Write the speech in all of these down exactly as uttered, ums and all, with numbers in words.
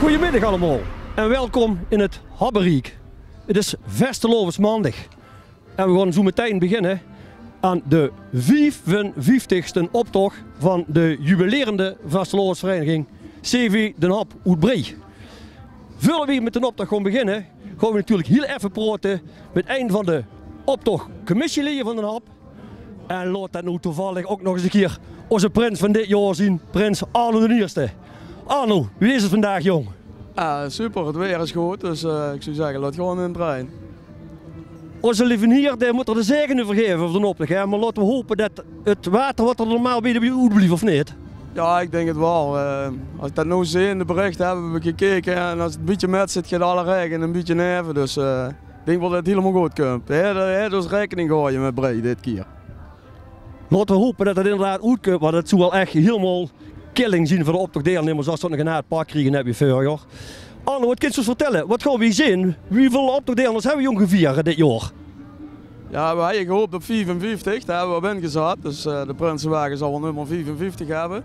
Goojemiddig allemaol en welkom in 't Habberiek. 't Is Vastelaovesmaondig en we gaon zoe metein beginne aan de viefenvieftigste optoch van de jubilerende vastelaovesvereiniging C V D'n Hap oet Bree. Veurdet we mit d'n optoch gaon beginne, gaon we natuurlik hiel effe praote mit ein van de optochcommissielieje van D'n Hap. En laot det noe toevallig ouch nog ins ein kier ózze prins van dit jaor zien, prins Arno d'n Ierste. Arno, wie is 't vandaag, jóng? Ah, super, 't waer is good, dus, eh, ik zou zegge, laot gewoon in 't brein. Ózze lieve hier, dae mót d'r de zege euver gaeve veur d'n optoch, hè. Mer laote we hope det 't water wat d'r normaal bie de oetblief, of neet? Ja, ik dink 't waal. Eh, as ik det noe zeen, de berichte hebbe we gekeke en as 't ein bietje mit zit, geit alle raege ein bietje neve. Dus, eh, ik dink waal det 't hielemaol good kump. Hè, det, hè, dus raekening gaon we mit Bree dit kier. Laote we hope det 't inderdaad oetkump, want 't zou waal ech hielemaol killing zien veur de optochdeilnummers as ze nog ein hard pak kriege, net wie veurig jaor. Arno, wat kins se ós vertelle? Wat gaon we zeen? Wieväöl optochdeilnummers hebbe we óngeveer dit jaor? Ja, we hadde gehoop op viefenvieftig, dao hebbe we op ingezat. Dus, eh, de prinsewage zal waal nummer viefenvieftig hebbe.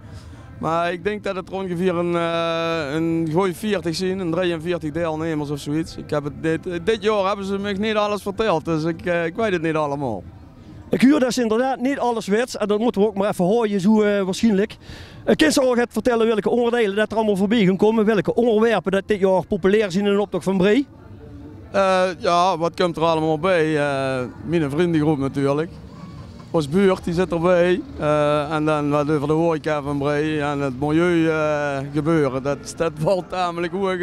Mer ik dink det 't d'r óngeveer ein, eh, ein gooj veertig zien, ein drieënveertig deilnummers of zoeiets. Ik heb 't dit, dit jaor hebbe ze mich neet alles verteld, dus ik, eh, ik weit 't neet allemaol. Ik huur det se inderdaad neet alles wits en det mótte we ouch mer effe haoje, zoe, eh, waarsjienlik. Eh, kins se al get vertelle welke óngerdeile det d'r allemaol veurbie gaon kómme, welke óngerwerpe det dit jaor populair zien in d'n optoch van Bree? Eh, ja, wat kump d'r allemaol bie? Eh, miene vrundegroep natuurlik. Ós buurt, die zit d'rbie. Eh, en dan wat euver de horeca van Bree en 't milieu, eh, gebeure. Det, det valt tamelik hoeg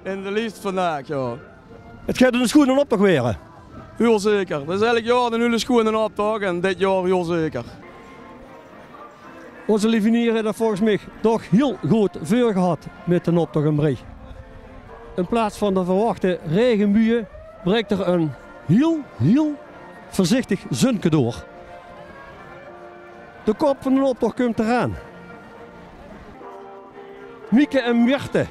in de lies vandaag, ja. 't Geit ein sjoene optoch waere. Hiel zeker. Det is elk jaor ein hiel sjoene optoch en dit jaor hiel zeker. Ózze lieve hier haet 't volges mich toch hiel good veurgehad mit d'n optoch in Bree. In plaats van de verwachte raegebuje breek d'r ein hiel, hiel veurzichtig zunke door. De kop van d'n optoch kump d'raan. Mieke en Mirte.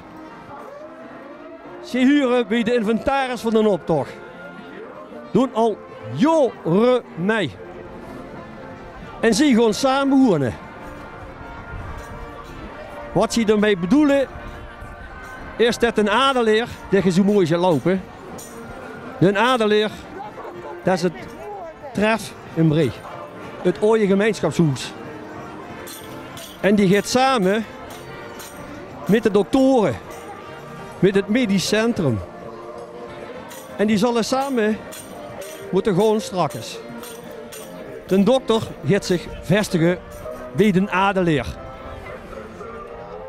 Ze hure bie de inventaris van d'n optoch. Doon al jaore mei. En ze gaon same woene. Wat ze d'rmei bedoele, is det d'n Adelaer, dae ge zoe mooi zeet loupe. D'n Adelaer, det is 't tref in Bree. 't Aoje gemeinsjapshoes. En die geit same mit de doktore, mit 't medisch centrum. En die zalle same mótte gaon strakkes. D'n dokter geit zich vestige bie d'n Adelaer.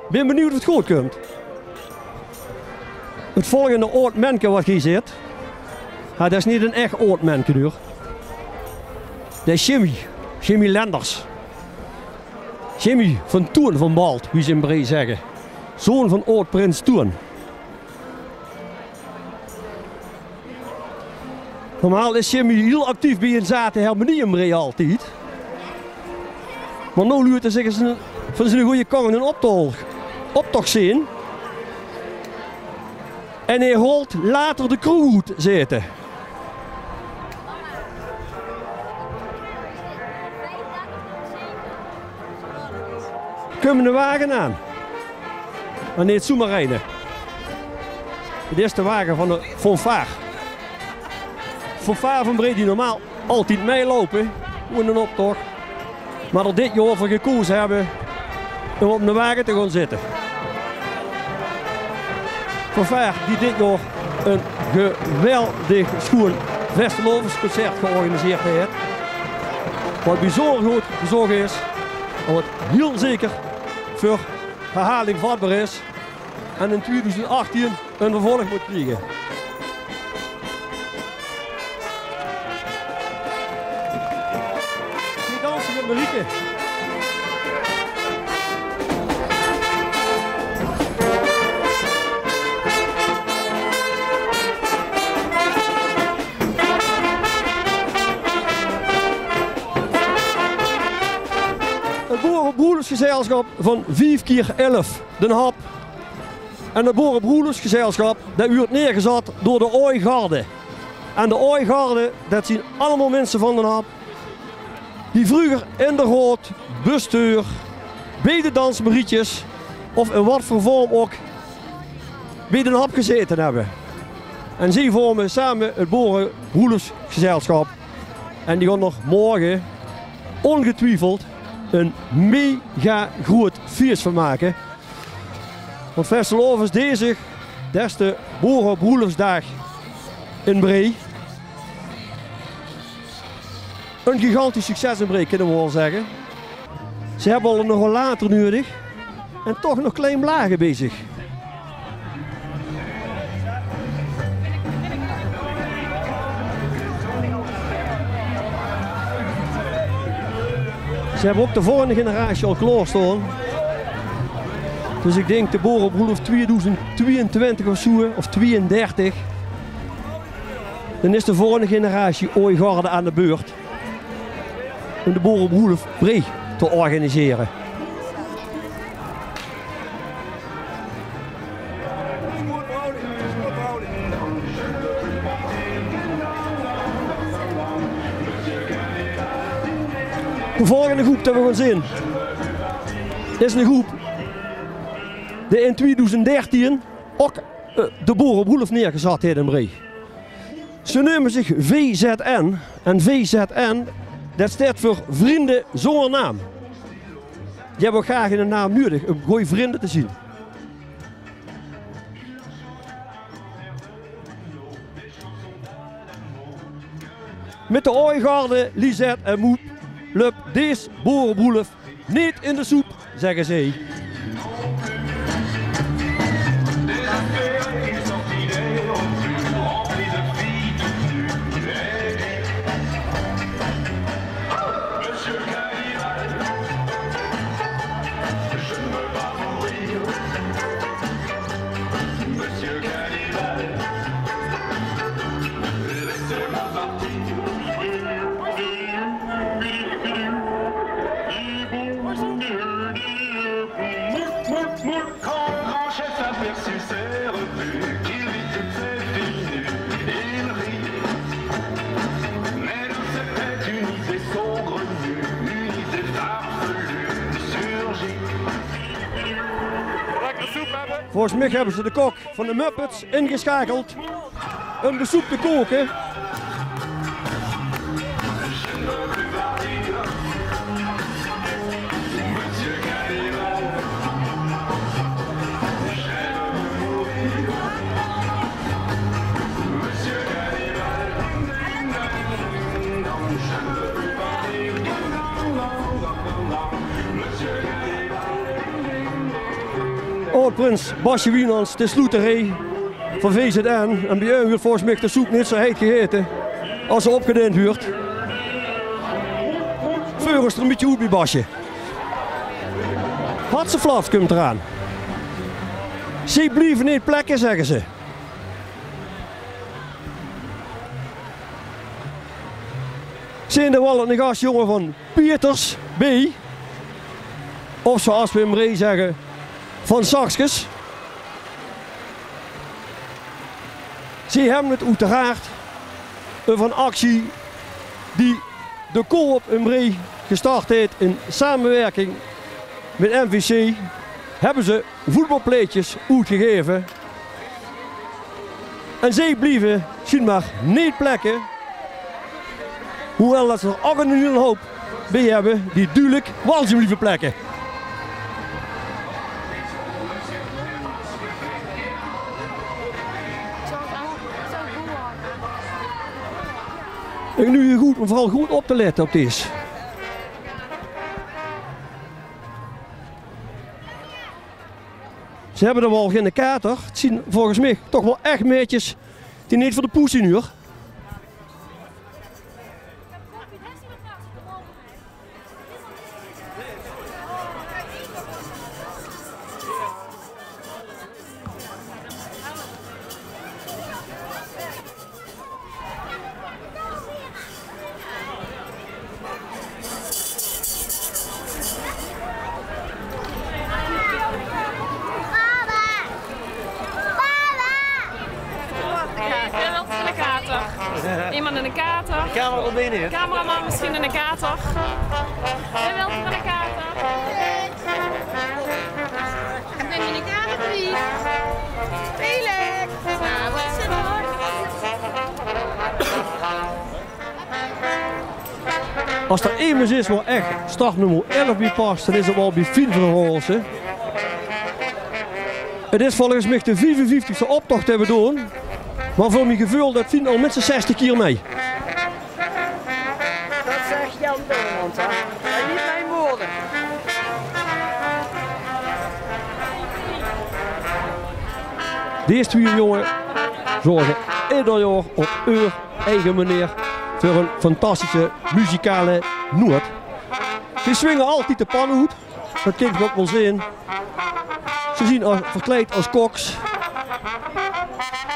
Bin benuujd of 't good kump. 't Volgende aod menke wat ge hie zeet, ha, det is neet ein ech aod menke, huur. Det is Jimmy, Jimmy Lenders. Jimmy van Toeën van Balt, wie ze in Bree zegge. Zoon van aod-prins Toeën. Normaal is Jimmy hiel actief bie ein zate hermenie in Bree altied. Mer noe luurt 'r zich ens van zien goeie kang 'nen optoch, optoch zeen. En hae haolt later de kroeg oet, zeet 'r. Kump 'ne wage aan. Mer neet zoemer eine. Dit is de wage van de fanfaar. Fanfaar van Bree die normaal altied meiloupe, in 'nen optoch. Mer d'r dit jaor veur gekoze höbbe um op 'ne wage te gaon zitte. Fanfaar die dit jaor ein geweldig sjoen vastelaovesconcert georganiseerd haet. Wat bezunjer good bezoch is en wat hiel zeker veur herhaling vatbaar is en in twieëdoezend achttien ein vervolg mót kriege. Gae danse mit Marieke. 't Boerebroelofsgezelsjap van vief kier elf, D'n Hap. En 't Boerebroelofsgezelsjap, det wuurt neergezat door de Aoj Garde. En de Aoj Garde, det zien allemaol minse van D'n Hap. Die vreuger in de raod, besteur, bie de dansmarietjes of in wat veur vorm ouch bie d'n hap gezaete höbbe. En zie vörme same 't boerebroelofsgezelsjap. En die gaon d'r morge óngetwiefeld e mega groeët fieës van make. Want vastelaovend is dees, des de boerebroelofsdaag in Bree. E gigantisch succes in Bree, kinne we waal zègke. Ze höbbe al 'ne rollator nuuedig en toch nog klein blage bezig. Ze höbbe ouch de volgende generatie al klaorstaon. Dus ik dink de boerebroelof tweedoezend tweeëntwintig of zoe, of tweeëndertig. Dan is de volgende generatie Ooigarde aan de beurt um de boerebroelof Bree te organisere. De volgende groep die we gaon zeen is 'ne groep die in tweedoezend dertien ouch, eh, de boerebroelof neergezat haet in Bree. Ze neume zich V Z N. En V Z N, det steit veur Vrienden Zonder Naam. Die höbbe ouch gaar geine naam nuuedig um gooj vrinde te zien. Mit de Ooigarde, Lisette en Moep löp dees boerebroelof neet in de soep, zègke ze. Quand le grand chef aperçut ses revenus, il vit toutes ses fines nues, il rit. Mais dans sa tête, une idée saugrenue, une idée farfelue surgit. Volges mich höbbe ze de kok van de Muppets ingesjakeld um de soep te koke. Aod-prins Basje Wijnands, de sloeteree van V Z N. En bie häöm wuuert volges mich de soep neet zoe heit gegaete es ze opgedeind wuuert. Veur is 't d'r e bietje oet bie Basje. Hatse Flats kump d'raan. Ze blieve neet plekke, zègke ze. Zeen d'r waal 'ne gasjonge van Pieters B. Of zoeas we in Bree zègke, van Sakskes. Ze höbbe 't oeteraard euver 'n actie die de Coop in Bree gestart haet in samewirking mit M V C. Höbbe ze voetbalplaetjes oetgegaeve. En ze blieve sjienbaar neet plekke. Hoewel det ze d'r ouch 'n hiel houp bie höbbe die dudelik waal zien blieve plekke. En noe good, um veural good op te lètte op dees. Ze höbbe d'r waal geine kater. 't Zien volges mich toch waal ech maedjes die neet veur de poes zien, huur. Wae wilt 'ne kater? Emes mit 'ne kater? Cameraman mesjien 'ne kater? Wae wilt 'ne kater? Wae wilt 'ne kater? As d'r emes is woa ech startnummer elf bie pas, dan is 't waal bie Fien van der Horst. 't Is volges mich de viefenvieftigste optoch dae we doon. Mer veur mie geveul deit Fien al minstens zestig kier mei. Dat zag Jan Boumans, hè? En neet mien moder. Dees twieë jónge zörge eder jaor op häör eige meneer veur ein fantastische muzikale noot. Ze swinge altied de pan oet. Dat kint geer ouch waal zeen. Ze zien al verkleid es koks.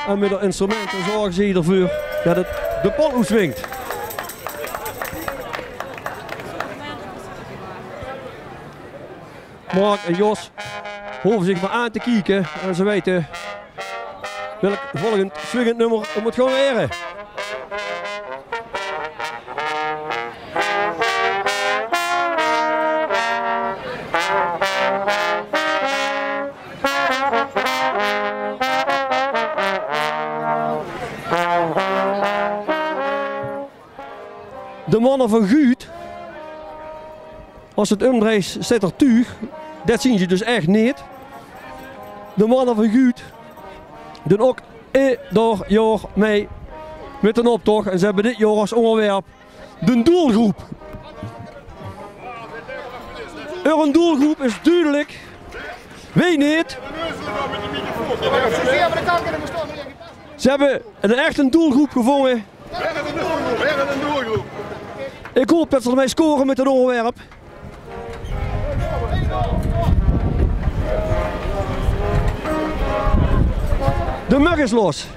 En mit häör instrumente zörge ze d'rveur dat 't de pan oetswingt. Mark en Jos hove zich mer aan te kieke en ze weite welk volgend swingend nummer 't mót gaon waere. De manne van Guut, as 't umdreis, steit d'r tuug. Dat zien ze dus ech neet. De manne van Guut doon ouch eder jaor mei mit d'n optoch. En ze höbbe dit jaor as óngerwerp de doelgroep. Häör doelgroep is dudelik. Wee neet? Ze höbbe ein echte doelgroep gevónje. Wae haet ein doelgroep? Wae haet ein doelgroep? Ik haop dat ze d'rmei score mit 't óngerwerp. De Mök is los.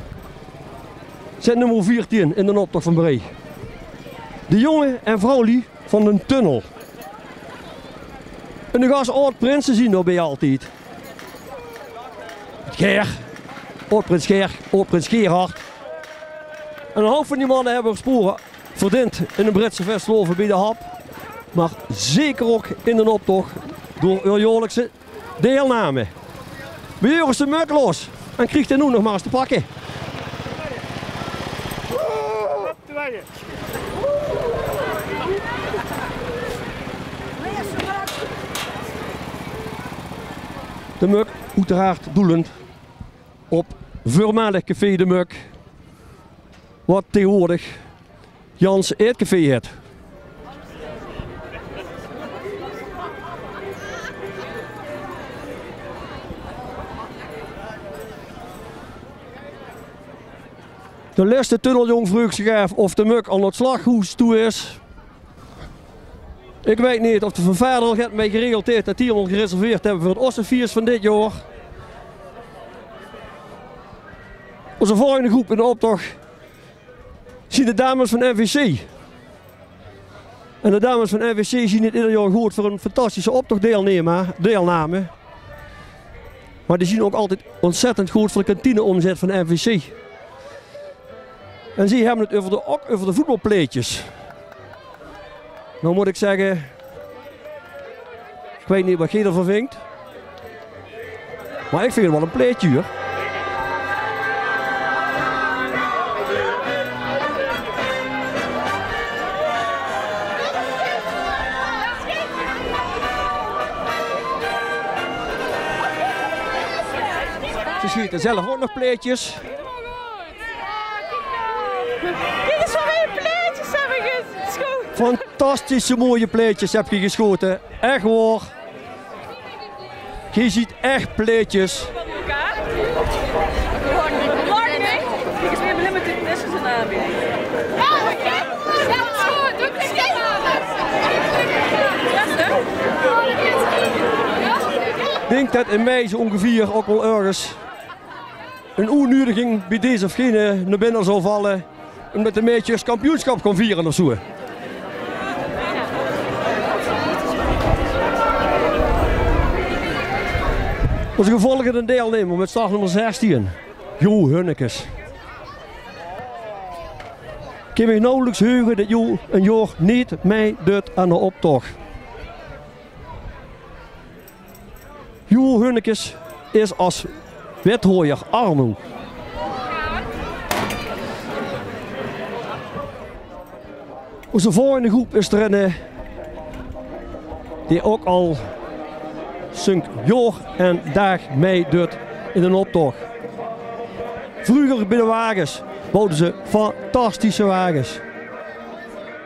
Zit nummer veertien in d'n optoch van Bree. De jónge en vrouwlie van d'n Tunnel. En de gas aod-prinse zien dao bie altied. Ger, aod-prins Ger, aod-prins Gerard. En ein houp van die manne höbbe häör spore verdeend in de Britse vastelaovend bie de hap. Mer zeker ouch in d'n optoch door häör jaorlikse deilname. Bie häör is de Mök los en krieg 'r noe nog mer ins te pakke. De Mök, oeteraard doelend op veurmalig café De Mök, wat taegewoordig Jans Eetcafé heet. De lèste Tunneljóng vreug zich aaf of de Mök al nao 't slaghoes toe is. Ik weit neet of de fanfaar d'r al get mei geregeld heet dat die 'm al gereserveerd höbbe veur 't Ossefies van dit jaor. Ózze volgende groep in d'n optoch zien de dames van MVC. En de dames van MVC zien neet eder jaor good veur ein fantastische optochdeilname, deilname. Mer die zien ouch altied ontzettend good veur de kantineómzèt van MVC. En zie höbbe 't euver de, ouch euver de voetbalplaetjes. Noe mót ik zègke, ik weit neet wat geer d'rvan vingt. Mer ik vinj 't waal ein plaetje, huur. Ze schiete zelf ouch nog plaetjes. Kiek ins wat veur plaetjes höbbe geschote. Fantastische mooie plaetjes höb geer geschote. Ech waor. Geer ziet ech plaetjes. Ik dink dat in mei zoe óngeveer ouch waal örges ein oetnudiging bie dees of gene nao binne zal valle, umdat de maedjes kampioensjap gaon viere of zoe. Ózze volgende deilnemer mit startnummer zestien, Jo Hunnekes. Kin mich nauwelijks heuge dat Jo ein jaor neet meideit aan d'n optoch. Jo Hunnekes is as wethajer Arno. Ózze volgende groep is d'r ein, eh, die ouch al zink jaor en daag mitdeit in d'n optoch. Vreuger bie de wages bouwde ze fantastische wages.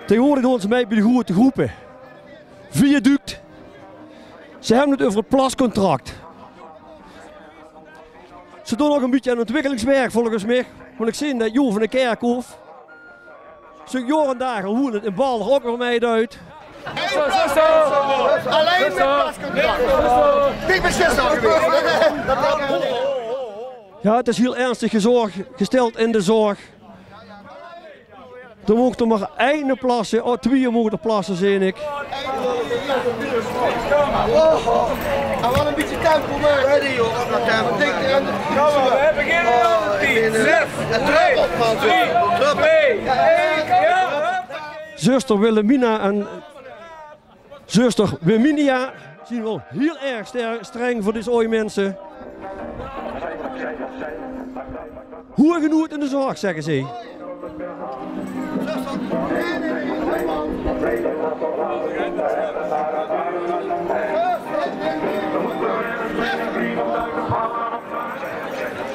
Taegeswoordig doon ze mit bie de groeëte groepe. Viaduct. Ze höbbe 't euver 't plascontract. Ze doon ouch ein bietje aan ontwikkelingswerk, volges mich. Want ich zeen det Jo van de Kerkhof zink jaor en daag al woeëne in Baolder ouch weer mitdeit. Allein mit plascontract. Neet mit zes al gewaes. Jao, 't is hiel ernstig gezorg, gesteld in de zorg. D'r moog d'r mer eine plasse, o, twieë moge d'r plasse, zeen ich. En waal ein bietje tempo, mer. Ready, joh, op dat tempo. Dink aan de... Jao, mer we höbbe gein... Oh, ich vinj, eh, 't druppelt, man. Drie, twee, ein, jao, hup. Zuster Wilhelmina en zuster Wiminia zien waal hiel erg ster-, streng veur dees aoj minse. Hoeëg en oet in de zorg, zègke ze.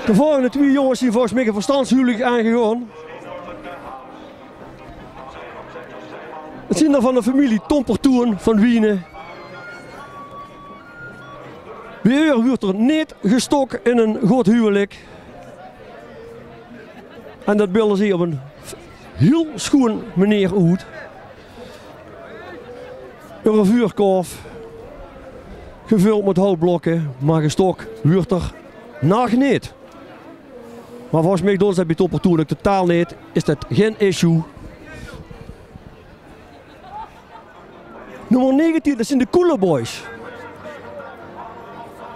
De volgende twieë jónges zien volges mich ein verstandshuwelijk aangegaon. 't Zien d'r van de femilie Tompertoen van Wiene. Bie häör wuuert d'r neet gestok in ein good huwelijk. En det beelde ze op ein hiel sjoeën meneer oet. Häöre vuurkaof, gevöld mit houtblokke, mer gestok wuuert d'r nog neet. Mer volges mich doon ze det bie Tompertoen ouch totaal neet. Is det gein issue. Nómmer negentieën, det zien de Coole Boys.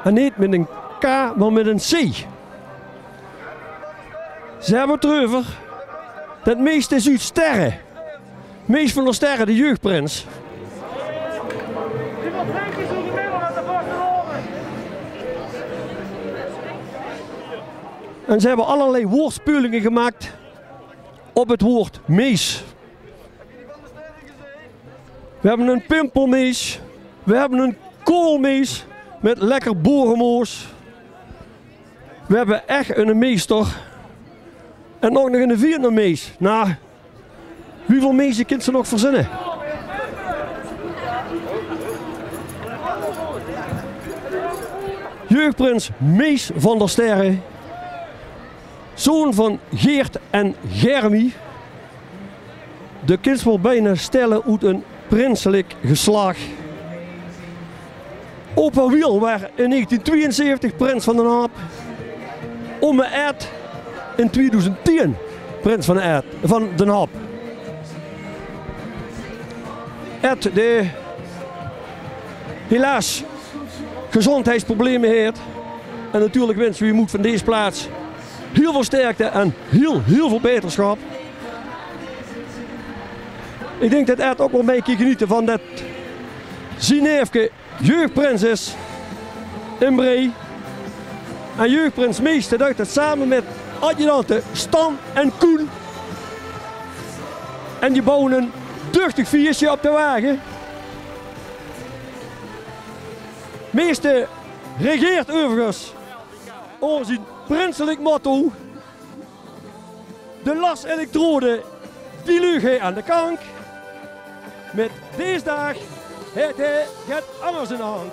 En neet mit ein K, mer mit ein C. Ze höbbe 't d'reuver det Mees is oet Sterre. Mees van der Sterre, de jeugdprins. En ze höbbe allerlei woordspeulingen gemaak op 't woord Mees. We höbbe ein pimpelmees. We höbbe ein koolmees mit lekker boeremoos. We höbbe ech eine meester. En ouch nog eine Vietnamees. Nou, wieväöl meese kins se nog verzinne? Jeugdprins Mees van der Sterre, zoon van Geert en Germie. De kins waal bienao stelle oet ein prinselik geslach. Opa Wiel waas in negentien twieënzeventig prins van Den Hap. Ómme Ed in twieëdoezend tieën prins van Ed, van Den Hap. Ed, dae helaas gezondheidsprobleme haet. En natuurlik winse we häöm oet van dees plaats hiel väöl sterkte en hiel, hiel väöl beterschap. Ich dink det Ed ouch waal mit kin genete van det zien neefke jeugdprins is in Bree. En jeugdprins Mees, dae duit det same mit adjudante Stan en Koen. En die bouwe ein duchtig fieësje op de wage. Mees regeert euverigens ónger zien prinselik motto: de las elektrode, die leug hae aan de kank. Mit dees daag haet hae get angers in de hand.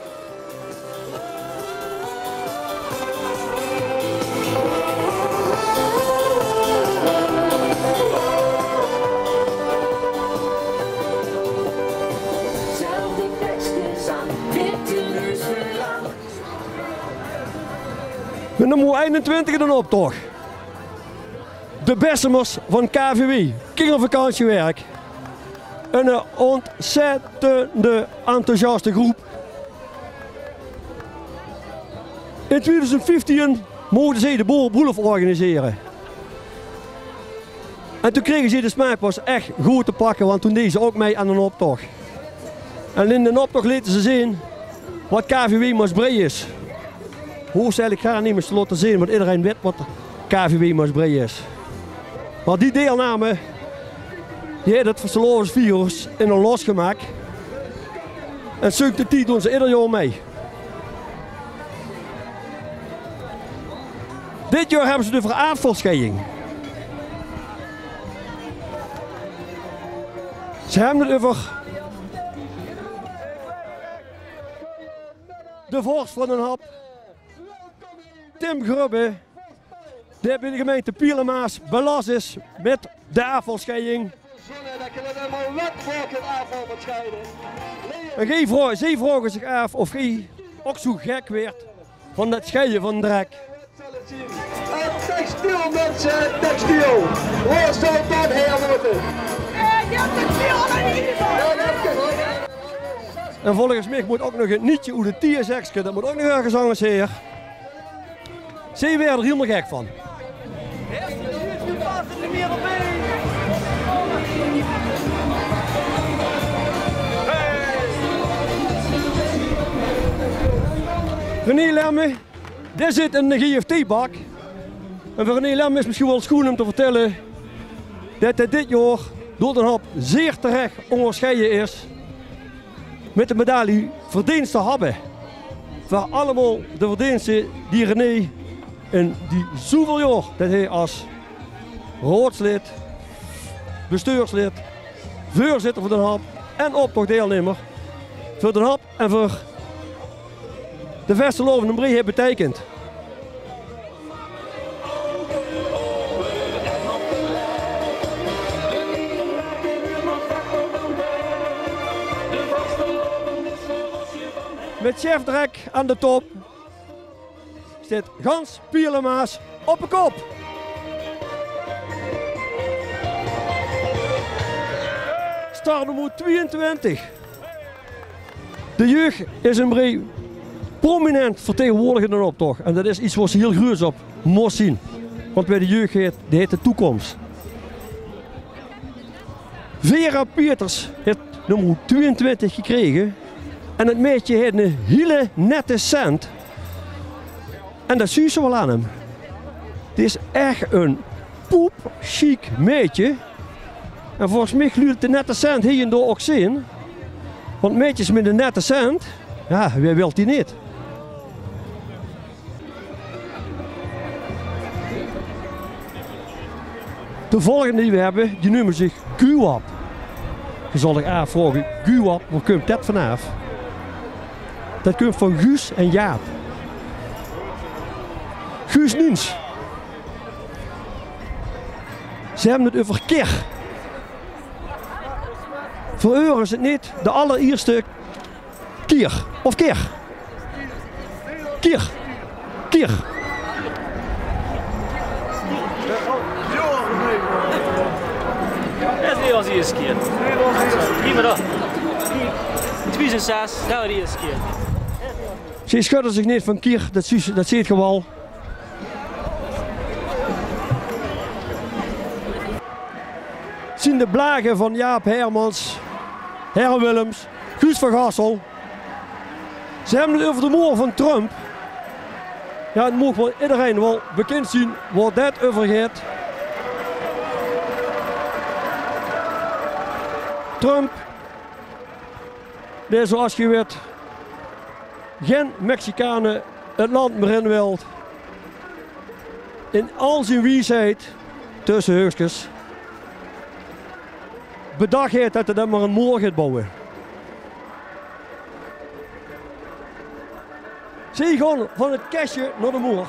Mit nómmer einentwintig in d'n optoch. De Bessemers van K V W, Kingervakantiewerk. Ein ontzettende enthousiaste groep. In twieëdoezend vieftieën mochte ze de boerebroelof organisere. En toen krege ze de smaak pas ech good te pakke, want toen dee ze ouch mei aan d'n optoch. En in d'n optoch lete ze zeen wat K V W Maasbree is. Hoofs se eigelik gaar nemes te laote zeen, want ederein weit wat K V W Maasbree is. Mer die deilname, Die haet 't vastelaovesvirus in 'n los gemaak. En sinds die tied doon ze ieder jaor mei. Dit jaor höbbe ze 't euver aafvalscheiding. Ze höbbe 't euver de vors van D'n Hap, Tim Grubbe, dae bie de gemeinte Piel en Maas belas is mit de aafvalscheiding. En zie vra-, zie vraoge zich aaf of geer ouch zoe gek waert van det scheie van drek. Textiel, minse, textiel. Waor zal det haer mótte? En volges mich mót ouch nog 't nietje oet 't tieëzekske, det mót ouch nog örges angers haer. Zie waere d'r hielemaol gek van. René Lemme, dae zit in de G F T-bak. En veur René Lemme is 't mesjien waal sjoen óm te vertèlle det hae dit jaor door D'n Hap zeer terech óngersjeie is mit de medaille Verdeenste Habbe. Veur allemaol de verdeenste die René in die zoeväöl jaor det hae es raodslid, bestuurslid, veurzitter van D'n Hap en optochdeilnummer veur D'n Hap en veur de vastelaovend in Bree haet beteikend. Mit Sjef Drek aan de top steit gans Piel en Maas op de kop. Startnummer twieëntwintig. De jeug is in Bree prominent vertegenwoordigd in d'n optoch. En det is get wo se hiel gruuets op mós zien. Want wae de jeug haet, dae haet de toekoms. Vera Pieters haet nummer twieëntwintig gekrege. En 't maedje haet 'ne hiele nette cent. En det zuus se waal aan 'm. 't Is ech e poepsjiek maedje. En volges mich luut de nette cent hie en dao ouch zeen. Want maedjes mit 'ne nette cent, jao, wae wilt die neet? De volgende die we höbbe, die neume zich Guwap. Ge zult uch aafvraoge, Guwap, wo kump det vanaaf? Det kump van Guus en Jaap. Guus Nuens. Ze höbbe 't euver kir. Veur uch is 't neet de allerierste kier. Of kir. Kier. Kier. Det is de ierste kier. Prima dan. Twieëzin zes, det is de ierste kier. Ze sjudde zich neet van kier, det zuus-, det zeet ge waal. Zien de blage van Jaap Hermans, Herre Willems, Guus van Gassel. Ze höbbe 't euver de moer van Trump. Jao, 't moog waal ederein waal bekind zien wo det euver geit. Trump, dae, zoeas ge weit, gen Mexicane 't land mier in wilt. In al zien wiesheid, tösse heugskes, bedach haet det 'r dan mer ein moer geit bouwe. Ze gaon van 't kesje nao de moer.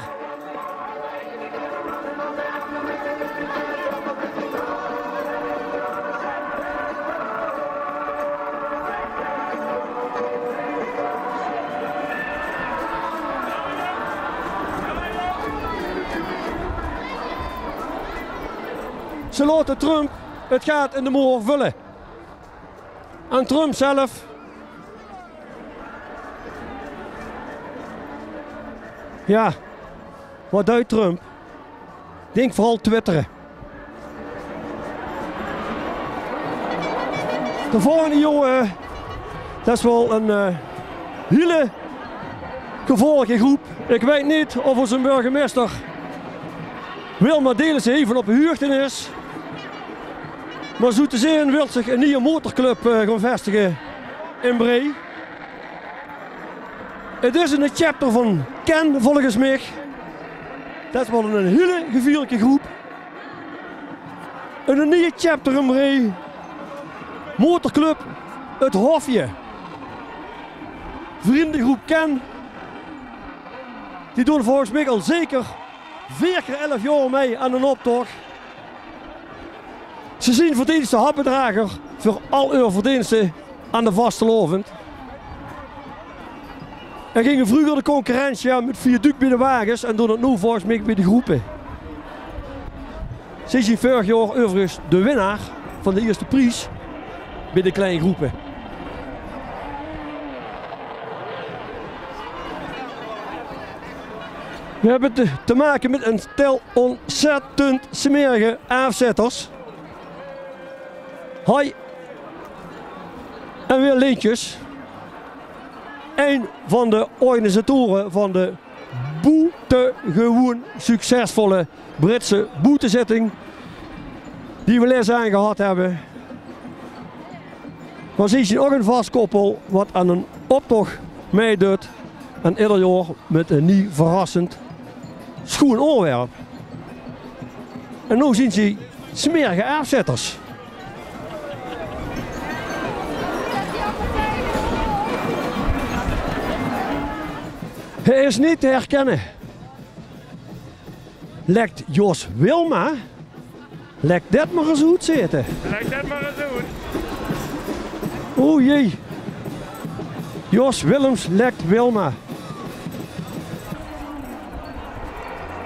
Ze laote Trump 't gaat in de moer vulle. En Trump zelf? Jao, waat deit Trump? Dink veural twittere. De volgende jóng, eh, det is waal ein, eh, hiele gevaorlike groep. Ik weit neet of ózze burgemeister Wilma Delissen hievan op de huugde is. Mer zoe te zeen wilt zich 'n nieje motorclub, eh, gaon vestige in Bree. 't Is 'n chapter van Ken, volges mich. Det is waal 'n hiele gevierlike groep. 'n Nieje chapter in Bree. Motorclub 't Hofje. Vriendegroep Ken. Die doon volges mich al zeker veer kier elf jaor mei aan d'n optoch. Ze zien verdeenste happedrager veur al eur verdeenste aan de vastelaovend. En ginge vreuger de concurrentie aan mit viaduct bie de wages en doon 't noe volges mich bie de groepe. Ze zien veurig jaor euverigens de winnaar van de ierste pries bie de klein groepe. We hebbe te, te make mit 'n stel ontzettend smerige aafzetters. Hoi. En weer Leentjes. Ein van de organisatore van de boetegewoen succesvolle Britse boetezitting die we lès aan gehad hebbe. Mer zie zien ouch 'n vas koppel wat aan 'n optoch meidoet en eder jaor mit 'n nie verrassend schoen oorwerp. En noe zien ze smerige aafzetters. Hae is neet te herkenne. Lèk Jos Wilma? Lèk det mer ins oet, zègk. Lèk det mer ins oet. O jee. Jos Willems lèk Wilma.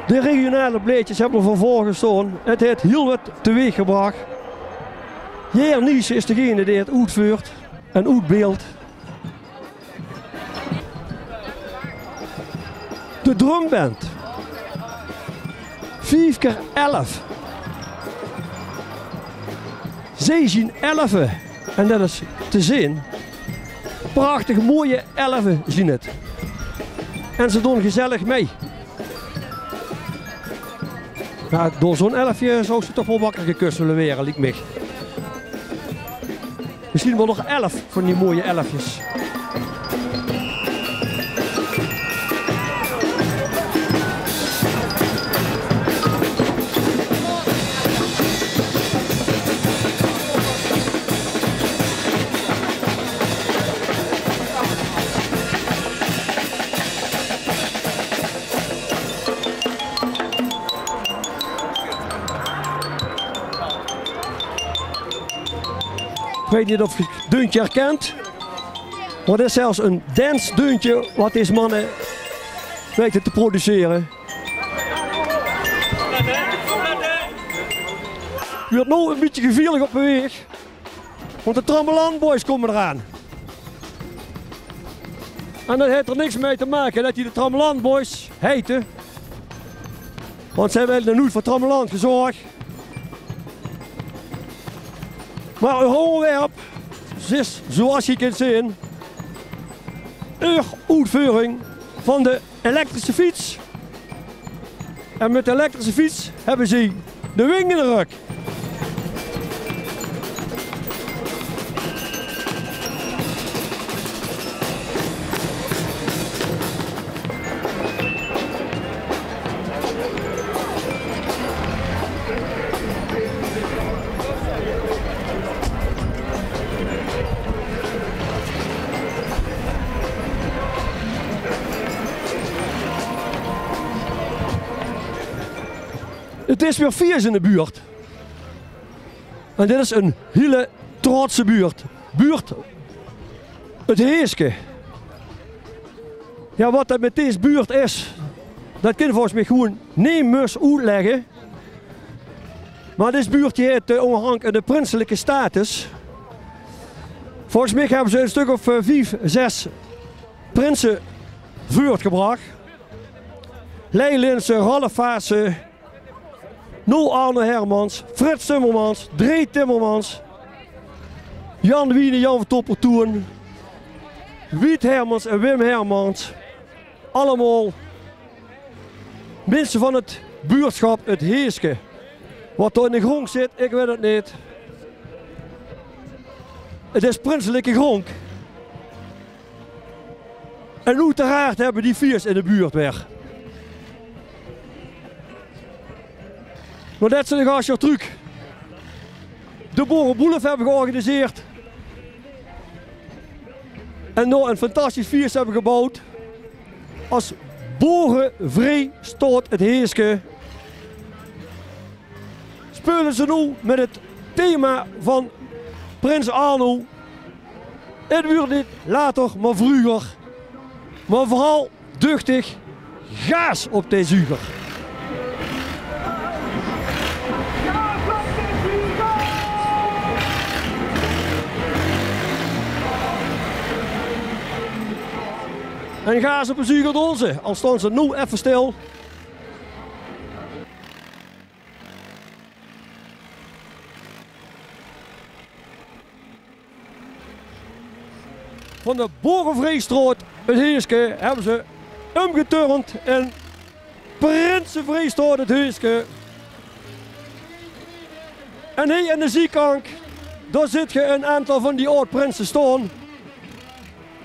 De regionale blaedjes hebbe v'r van veur gestaon. 't Haet hiel wat teweeggebrach. Jeer Nies is degene dae 't oetveurt en oetbeeldt. De drumband. Vief kier elf. Zie zien elfe. En det is te zeen. Prachtig mooie elfe zien 't. En ze doon gezellig mei. Jao, door zoe'n elfje zouws se toch waal wakker gekust wille waere, liek mich. Mesjien waal nog elf van die mooie elfjes. 'k Weit neet of geer 't deuntje herkent. Mer 't is zelfs 'n dansdeuntje wat dees manne weite te producere. Wuuert noe 'n bietje gevierlik op de waeg. Want de Trammeland Boys kómme d'raan. En det haet d'r niks mei te make det die de Trammeland Boys heite. Want ze höbbe nog noeit veur trammeland gezörg. Mer 't oorwerp is, zoeas geer kint zeen, 'n oetveuring van de elektrische fiets. En mit de elektrische fiets höbbe ze de wing in de rök. 't Is weer fieës in de buurt. En dit is 'n hiele trotse buurt. Buurt 't Heeske. Jao, wat det mit dees buurt is, det kin volges mich gewoen nemes oetlègke. Mer dees buurt die haet, eh, óngerhand 'ne prinselike status. Volges mich höbbe ze 'n stök of, eh, vief, zès prinse veurtgebrach. Lei Linse, Ralf Vaassen, Noe Arno Hermans, Frits Timmermans, Dré Timmermans, Jan Wiene, Jan van Toppertoen, Wiet Hermans en Wim Hermans. Allemaol minse van 't buurtschap 't Heeske. Wat dao in de grónd zit, ik weit 't neet. 't Is prinselike grónk. En oeteraard höbbe die fieës in de buurt weer. Naodet ze de gasjaor trök de Boerebolf höbbe georganiseerd en dao ein fantastisch fieës höbbe geboewd, es Boerevreestraot 't Heeske, speule ze noe mit 't thema van Prins Arno: 't Wuurt neet later, mer vreuger. Mer veural duchtig gaas op de zuger. En gaas op de zuger doon ze, al staon ze noe effe stil. Van de Boerevreestraot 't Heeske höbbe ze umgeturnd in Prinsevreestraot 't Heeske. En hie aan de ziekantj, dao zit ge ein aantal van die aod-prinse staon.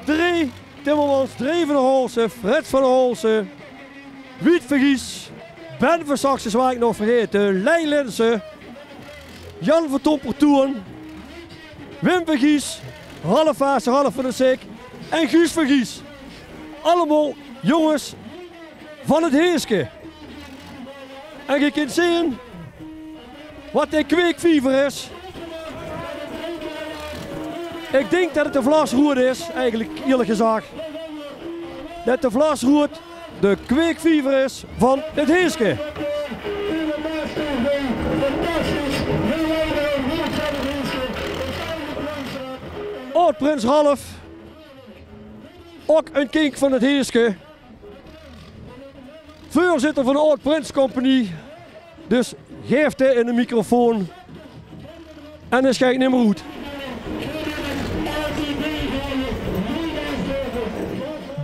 Dré Timmermans, Dré van der Holse, Frits van der Holse, Wiet van Gies, Ben van Saxe, waas ik nog vergaete, Lei Linssen, Jan van Tompertoen, Wim van Gies, Ralf Vaassen, Ralf van der Sik en Guus van Gies. Allemaol jónges van 't Heeske. En ge kint zeen wat de kweekviever is. Ik dink det 't de Vlasroeëd is, eigelik, ierlik gezag. Det de Vlasroeëd de kweekviever is van 't Heeske. Aod-prins Ralf, ok ein kink van 't Heeske. Veurzitter van de Aod-Prins Compagnie. Dus gaef dae eine microfoon. En dan sjeit 'r nimmer oet.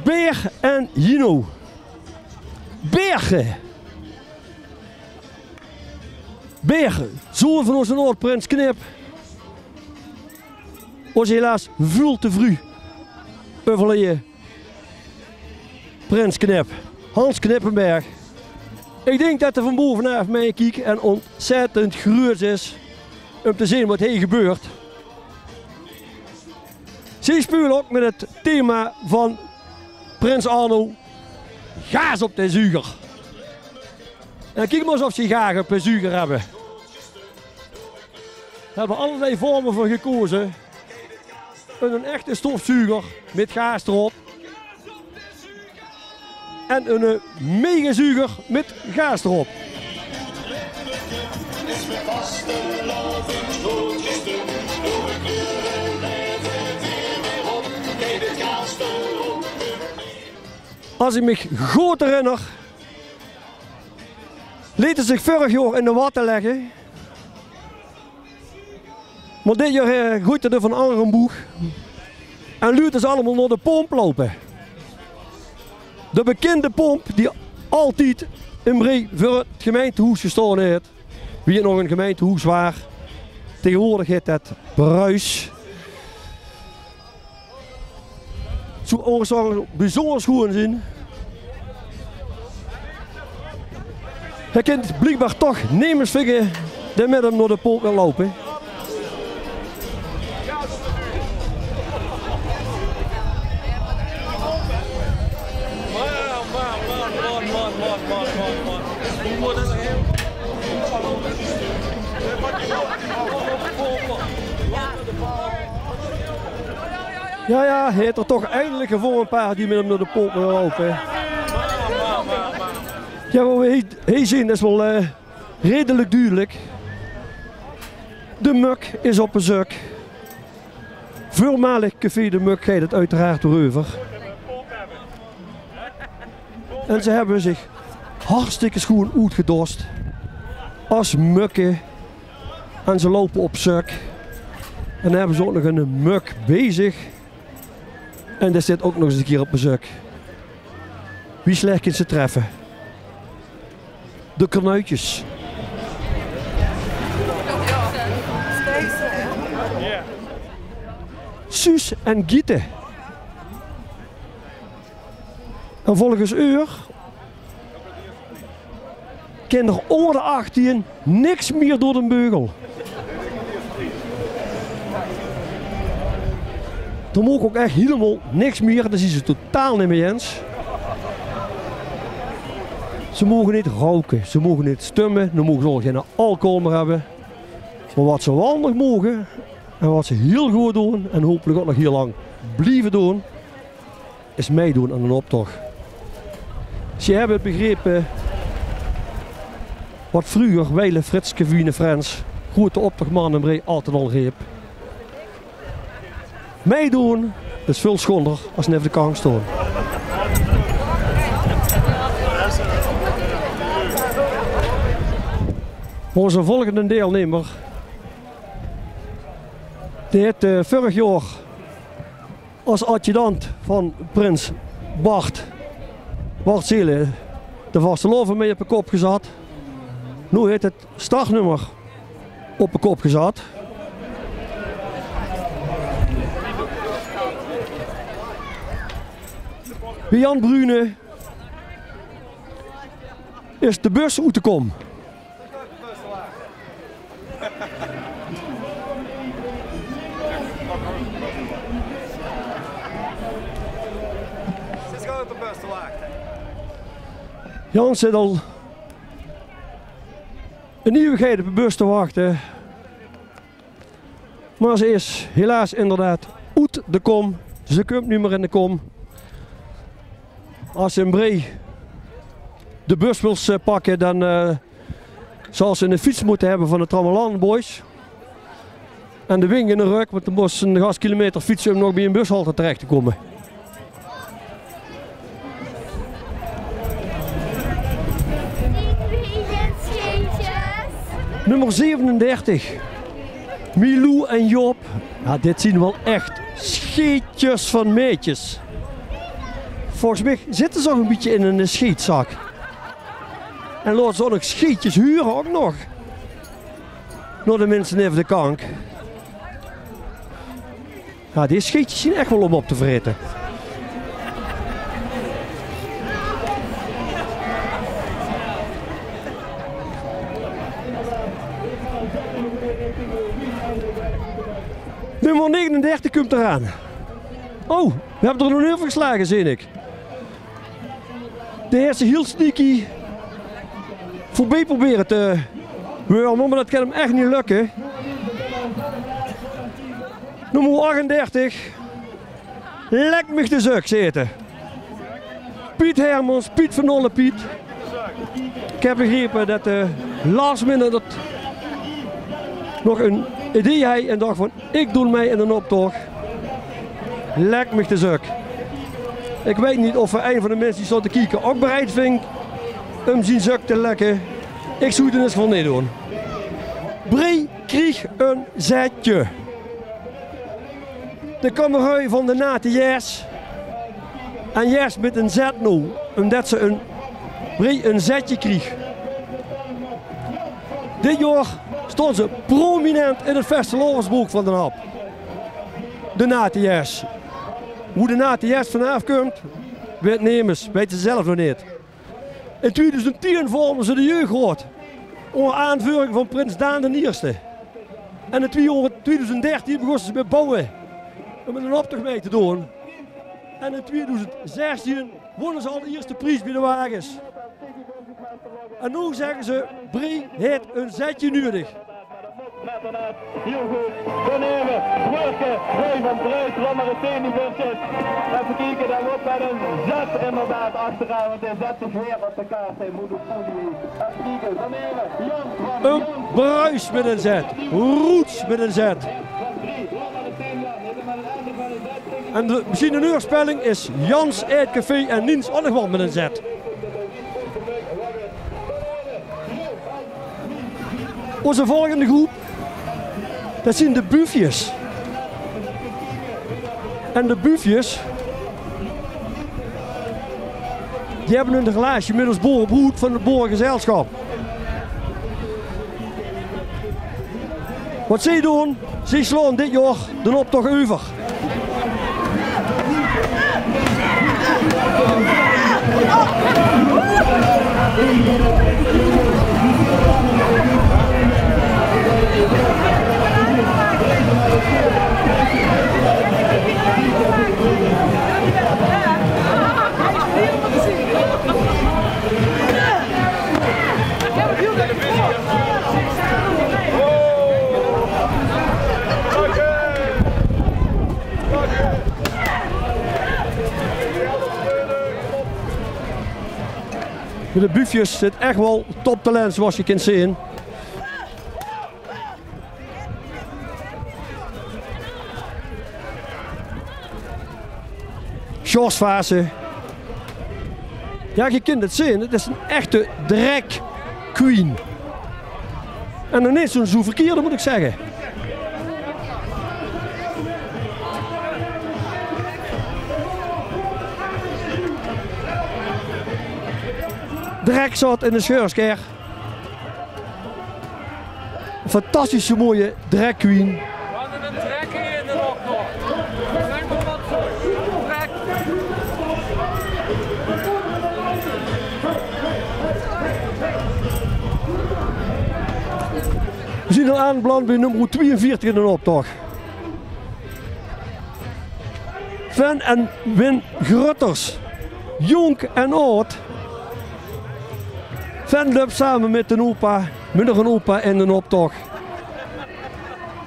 Beer en Jino. Beer. Beer, zoon van ózze Aod-Prins Knip, waas helaas väöl te vreug euverleje. Prins Knip, Hans Knippenberg. Ik dink det 'r van bove aaf mei kiek en ontzettend gruuets is um te zeen wat hie gebeurt. Ze speule ok mit 't thema van Prins Arno: gaas op de zuger. En kiek mer ins of ze gaas op de zuger höbbe. Dao höbbe ze allerlei vorme veur gekoze. Ein, ein echte stofzuger mit gaas d'rop. En ein, eh, megazuger mit gaas d'rop. Es ik mich good herinner, lete ze zich veurig jaor in de watte lègke. Mer dit jaor, eh, goeit 'r de van anger boeg en luut ze allemaol nao de pomp loupe. De bekinde pomp die altied in Bree veur 't gemeintehoes gestaon haet. Wie 't nog ein gemeintehoes waas. Taegewoordig hit det Bruis. Zoe ónger zoe bezunjer schoeën zeen. Hae kint bliekbaar toch nemes vinge dae mit häöm nao de pomp wilt loupe. Jao, jao, hae haet 'r toch eindelik gevónje, ein paar die mit häöm nao de pomp wille loupe. Jao, wat we hie, hie zeen is waal, eh, redelik dudelik. De Mök is op bezuk. Veurmalig café De Mök geit 't oeteraard weer euver. En ze höbbe zich hartstikke schoeën oetgedost es mökke. En ze loupe op zök. En dan höbbe ze ouch nog ein mök bie zich. En dae zit ouch nog ins ein kier op bezuk. Wie slech kins se 't treffe? De Kornuitjes. Jao. Thuus en Gieten. En volges eur kin d'r ónger de achtien niks mier door d'n beugel. D'r moog ouch ech hielemaol niks mier, dao zien ze 't totaal neet mei ins. Ze moge neet rouke, ze moge neet stumme, ze moge ouch geine alcohol mier höbbe. Mer wat ze waal nog moge, en wat ze hiel good doon, en hopelik ouch nog hiel lang blieve doon, is meidoon aan d'n optoch. Ze höbbe 't begrepe wat vreuger Weile Fritske Wiene Frens, groete optochman in Bree, altied al reep: meidoon is väöl sjonder es neve de kank stoon. Ózze volgende deilnummer, dae haet, eh, vörig jaor es adjudant van prins Bart, Bart Zelen, de vastelaovend mei op de kop gezat. Noe haet 't startnummer op de kop gezat. Bie Jan Brune is de bus oet de kom. Jan zit al 'n iewigheid op de bus te wachte. Mer ze is helaas inderdaad oet de kom. Ze kump neet mier in de kom. Es ze in Bree de bus wils, eh, pakke, dan, eh, zal ze 'n fiets mótte höbbe van de Trammelan Boys. En de wink in de rök, want dan mós ze 'n gaskilometer fietse um nog bie 'n bushalte terech te kómme. Nummer zevenendertig. Milou en Job. Jao, dit zien waal ech scheetjes van maedjes. Volges mich zitte ze ouch 'n bietje in 'n scheetzak. En laote ze ouch nog scheetjes hure, ouch nog. Nao de minse neve de kank. Jao, die scheetjes zien ech waal um op te vraete. Nummer negenendertig kump d'raan. Oh, we höbbe d'r nog 'n euvergeslage, zeen ik. Dae haet ze hiel sneaky veurbie probere te wurme, mer det kan 'm ech neet lökke. Nummer achtendertig. Lek mich de zök, zeet 'r. Piet Hermans, Piet van Olle Piet. Ik heb begrepe det, eh, last minute det nog 'n idee hei en dach van: ik doon mei in d'n optoch. Lek mich de zök. Ik weit neet of ein van de minse die staon te kieke ouch bereid ving um zien zök te lekke. Ik zooj 't in eder geval neet doon. Bree krieg 'n zetje. De kameraoj van de Nate Jes. En Jes mit 'n Z noe, umdet ze 'n, Bree 'n zetje krieg. Dit jaor staon ze prominent in 't vastelaovesbook van D'n Hap. De Nate Jes. Wo de Nate Jes vanaaf kump, weit nemes, weite ze zelf nog neet. In tweeduizend tien vormde ze de jeugdraod ónger aanveuring van prins Daan d'n Ierste. En in tweeduizend dertien begoste ze mit bouwe um in d'n optoch mei te doon. En in tweeduizend zestien wónne ze al de ierste pries bie de wages. En noe zègke ze: Bree haet e zetje nudig. Hiel good. Van Ere, Breuke, Roy van Bruik, Rommere, Teni, Burkes. Effe kieke, dao loopt mit e zet inderdaad achteraan, want hae zet zich weer op de kaart. Hae mót op podium. Effe kieke, Van Ere, Jan, Jan, e Bruis mit e zet, Roets mit e zet. En de, mesjien de uurspelling is Jans Eetcafé en Niens Annegwal mit e zet. Ózze volgende groep, det zien de Bufjes. En de Bufjes, die hebbe 'n relatie mit ós boerebroed van 't boeregezelschap. Wat zeej doon, zeej slaon dit jaor d'n optoch euver. Bie de Buufjes zit ech waal toptalent, zoeas se kins zeen. Sjors Vaassen. Jao, ge kint 't zeen, 't is 'n echte drag queen. En nog neet zoe'n zoe verkierde, mót ich zègke. Drag zaot in de sjeurs, Ger. Fantastische mooie drag queen. Veer zien al aanbeland bie nummer twieënveertig in d'n optoch. Ven en Win Grutters. Jónk en aod. Ven löp same mit d'n opa, mit nog 'n opa in d'n optoch.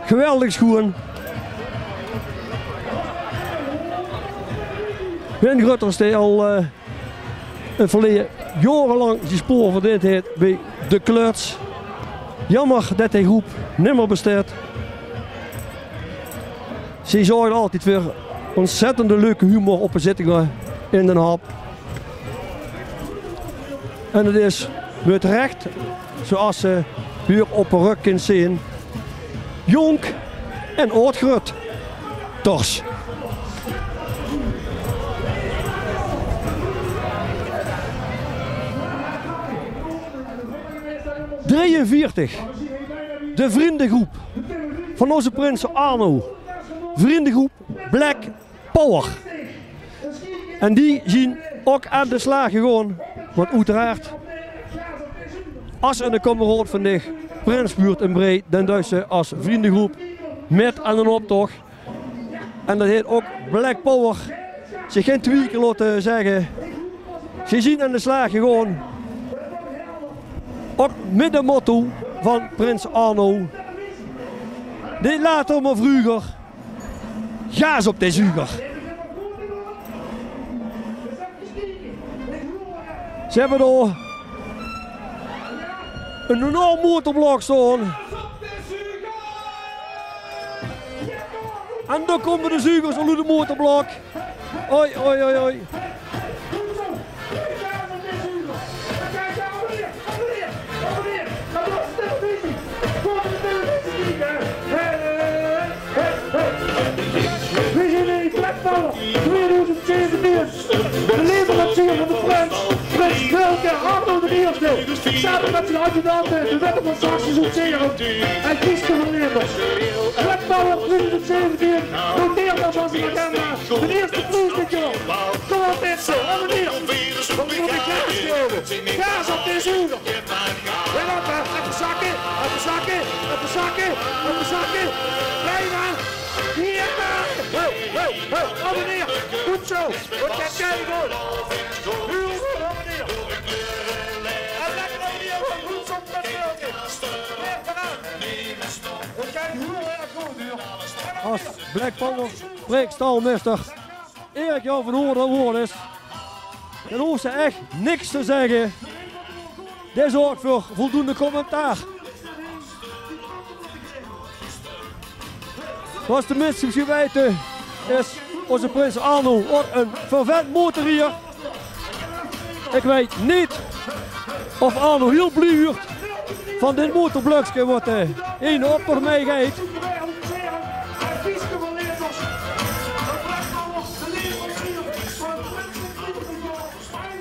Geweldig sjoean. Win Grutters, dae al, eh, in 't verleje jaorelank zien spoor verdeend heet bie De Kluts. Jaomer det die groep nimmer besteit. Ze zörgde altied veur ontzettende leuke humor op de zittinge in Den Haag. En 't is mit rech, zoeas se huur op de rök kins zeen, jónk en aod Grutters. Drieënveertig. De vriendegroep van ózze prins Arno. Vriendegroep Black Power. En die zien ouch aan de slaag gegaon. Want oeteraard, es eine kameraod van dich prins wuurt in Bree, dan duis se es vriendegroep mit aan d'n optoch. En det heet ouch Black Power. Zich gein twieë kier laote zègke. Ze zien aan de slaag gegaon. Ouch mit 't motto van prins Arno. Neet later, mer vreuger. Gaas op de zuger. Ze höbbe dao 'n enorm motorblok staon. En dao kómme de zugers al oet 't motorblok. Oi, oi, oi, oi. Veer zien in Black Power twieëdoezend zeventien. De leverancier van de prins, prins Wilke, Arno d'n Ierste. Same mit zien adjudante, de Wette van Saxe-Succeer. En Giske van Leenders. Black Power twieëdoezend zeventien. Noteer det op ózze agenda. De ierste pries dit jaor. Kóm op, Itse, op en neer. Dan mót ich gaas gaeve. Gaas op de zuger. Jao, effe zakke, effe zakke, effe zakke, effe zakke. Bijna. Jao! Hey, hey, hey, op en neer. Good zo. Good, kei good. Hiel good, op en neer. En lekker op en neer, good zo, det wil ich. Lekker aan. Good, kei hiel erg good, huur. Es Black Power spreekstalmeister Erik Jan van Hoorn aan 't woord is, dan hoof ze ech niks te zègke. Dit zörg veur voldoende commentaar. Zoeas de minse mesjiens weite, is ózze prins Arno ouch 'ne fervente motorriejer. Ich weit neet of Arno hiel blie wuurt van dit motorblökske wat, eh, in d'n optoch mei geit.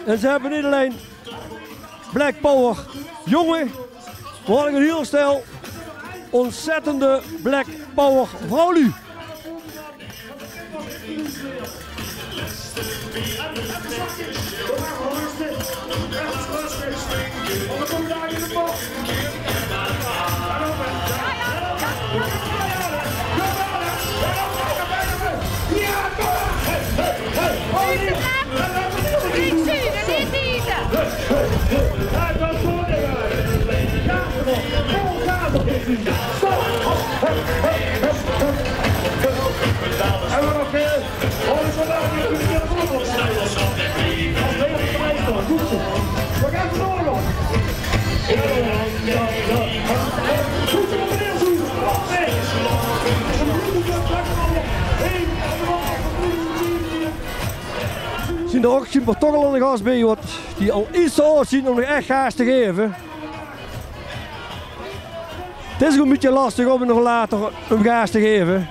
En ze höbbe neet allein Black Power jónge, mer ouch 'n hiel stel ontzettende Black Power vrouwluuj. Zien d'r ouch, zien d'r toch al 'ne gas bie, wat die al get te aod zien um nog ech gaas te geve. 't Is ouch 'n bietje lastig um nog later um gaas te geve.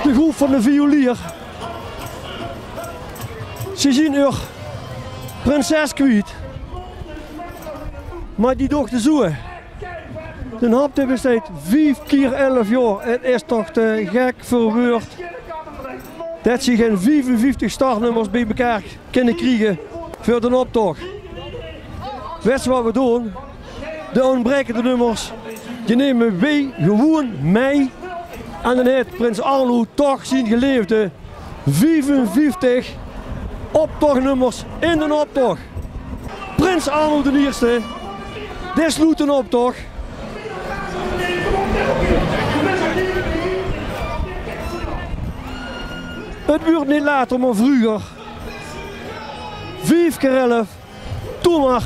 De groep van de Violier. Ze zien eur prinses kwiet. Mer die dochter zoe. D'n Hap, dae besteit vief kier elf jaor. 't Is toch te gek veur wäörd det ze gein viefenvieftig startnummers bie-ein kinne kriege veur d'n optoch. Wèts se wat we doon? De ontbrekende nummers, die neme we gewoen mei. En dan haet prins Arno toch zien geleefde viefenvieftig optochnummers in d'n optoch. Prins Arno d'n Ierste, dae sloet d'n optoch. 't Wuurt neet later, mer vreuger. Vief kier elf. Doe mer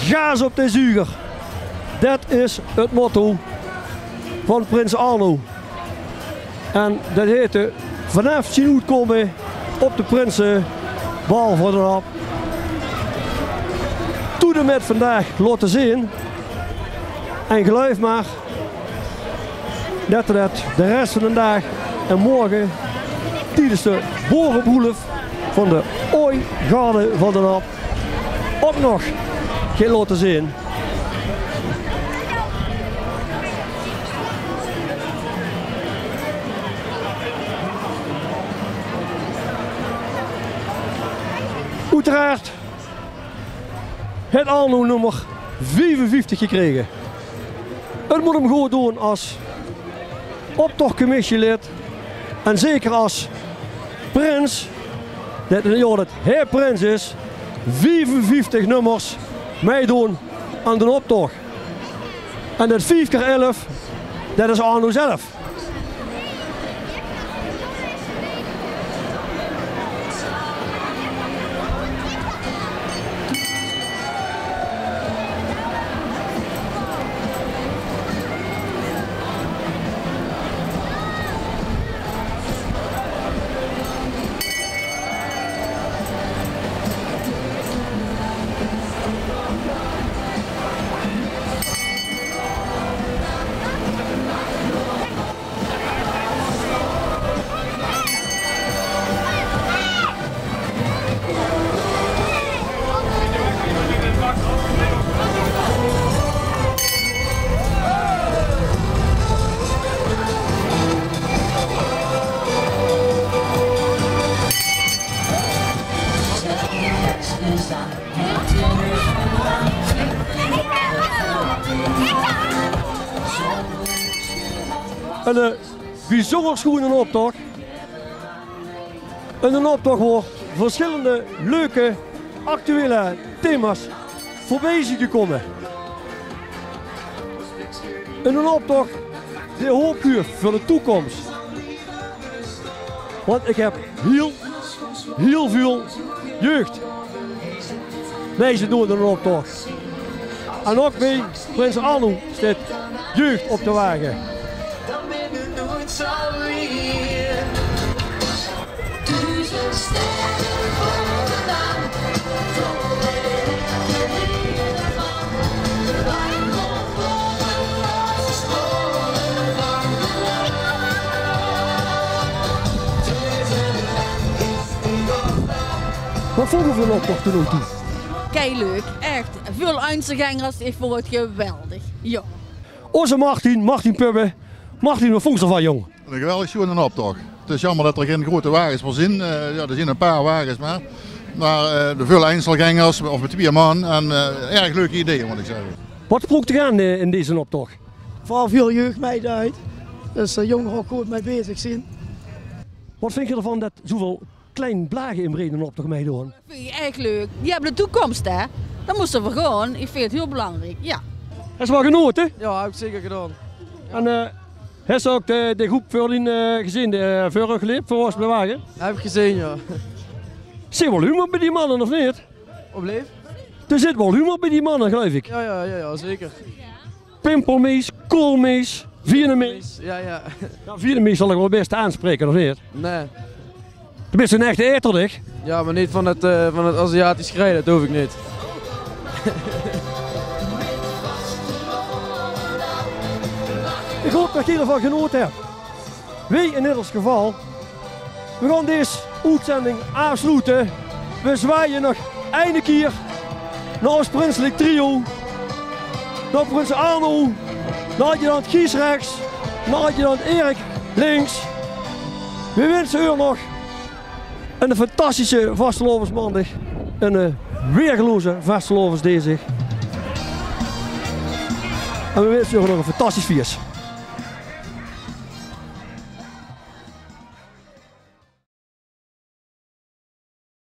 gaas op de zuger. Det is 't motto van prins Arno. En det heet 'r vanaaf zien oetkómme op de prinsebal veur d'n Hap. Tot en mit vandaag laote zeen. En geluif mer, det 'r det de res van d'n daag en morge tiedes de boerebroelof van de Ooigarde van d'n Hap ouch nog geit laote zeen. Oeteraard haet Arno nummer viefenvieftig gekrege. 't Mót 'm good doon es optochcommissielid en zeker es prins, det, jao, det hae prins is, viefenvieftig nummers meidoon aan d'n optoch. En det vief kier elf, det is Arno zelf. En, eh, Biezunjer sjoen optoch. In d'n optoch woort versjillende leuke actuele thema's veurbie zeen kómme. In d'n optoch de hoop veur de toekoms. Want ich höb hiel, hiel väöl jeug. Deze doon d'n optoch. En ouch bie prins Arno steit jeug op de wage. Wat vónj geer van d'n optoch tot noe toe? Kei leuk, ech. Väöl Einzelgängers, ich vónj 't geweldig. Jao. Ózze Martin, Martin Pubbe. Martin, wat vónjs se d'rvan, jóng? 'Ne geweldig sjoeane optoch. 't Is jaomer det d'r gein groeate wages veur zeen. Eh, jao, d'r zeen e paar wages mer. Mer, eh, de väöl Einzelgängers of mit twieë man. En, eh, erg leuke ideeë, mót ich zègke. Wat sprook dich aan, eh, in deze optoch? Veural väöl jeug mei deit. Dus, eh, jónger ouch good mei bezig zeen. Wat vinjs se d'rvan det zoväöl klein blage in Breedenop toch meidoon? Vinj ich ech leuk. Die höbbe de toekóms, hè. Dao mótte v'r veur gaon. Ich vinj 't hiel belangriek, jao. Höbs se waal genaote? Jao, höb ich zeker gedaon. En, eh, höbs se ouch de, de groep veurheen, eh, gezeen, die, eh, veur uch leep, veur ós bie de wage? Höb ich gezeen, jao. Zit waal humor bie die manne, of neet? Op leef? D'r zit waal humor bie die manne, geluif ich. Jao, jao, jao, jao, zeker. Pimpelmees, koolmees, Vietnamees. Jao, jao. Jao, Vietnamees zal ich waal bès aanspraeke, of neet? Nae. Doe bis 'nen echte aeter, dich? Jao, mer neet van 't, eh, van 't Aziatisch grei, det hoof ich neet. Ich haop det geer d'rvan genaote höbt. Wie in eder geval, v'r gaon dees oetzending aafsloete. V'r zwaaie nog eine kier nao ós prinselik trio. Nao prins Arno, nao adjudant Gies rechs, nao adjudant Erik links. V'r winse uch nog 'ne fantastische vastelaovesmaondig, 'ne, eh, weergeloze vastelaovesdeesdig. En v'r winse uch nog e fantastisch fieës.